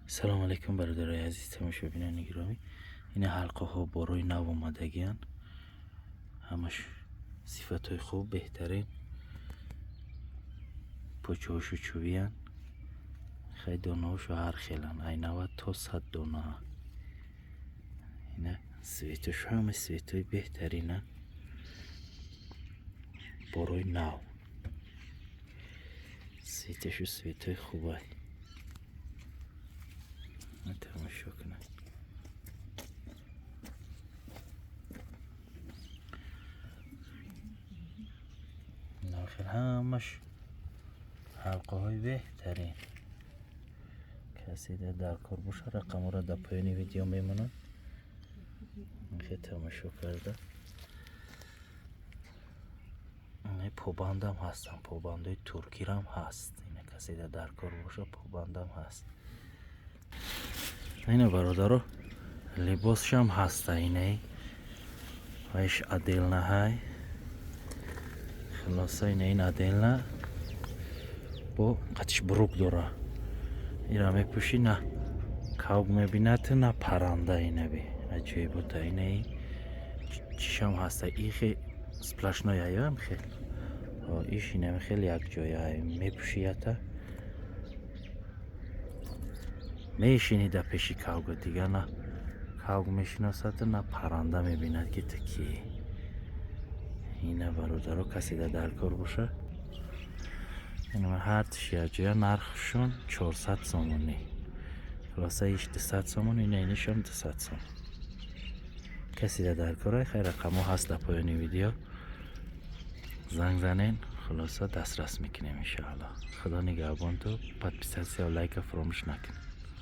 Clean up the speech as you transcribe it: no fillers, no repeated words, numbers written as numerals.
Салому алайкум, бародарои азиз, тамошобинони гиромӣ. Ина ҳалқаҳо борои нав омадагианд, ҳамаш сифатҳои хуб, беҳтарин, почаҳошу чӯбиянд. Хай, донаҳошу ҳар хеланд, ай 90 то 100 дона. Ина цветошу ҳама цветои беҳтаринанд, борои нав, цветашу цветои хубай, тамошо кунед. Хел ҳамаш ҳалқаҳои беҳтарин. Касе дар кор боша, рақамҳоро дар поёни видео мемонам, хел тамошо карда. Побандам ҳастам, побандои туркирам ҳаст. Ина, касе дар кор боша, побандам ҳаст. Ина, бародаро, либосшам ҳаста. Инаи вайш отдельно ҳай. Хулоса, ина ин отдельно бо қатиш брюк дора. Ира мепӯшӣ, на кавк мебинад, на парранда. Инаби аҷоибота. Инаи чишам ҳаста, ихе сплошной аёам хел, иш инами хел якҷоя мепӯшӣ, ята мешинӣ дар пеши кавга, дигар на кавк мешиносад, на парранда мебинад, ки ту кӣ. Ина, бародаро, касе дар кор боша, ҳартиш якҷоя, нархшон 400 сомонӣ. Хулоса, иш 200 сомон, ина инишон 200 сомон. Касе дар кора, хай, рақамҳо ҳаст дар поёни видео, занг занен. Хулоса, дастрас мекунем, иншоалло. Худо нигаҳбонту. Подписаться, лайка фаромӯш накунед.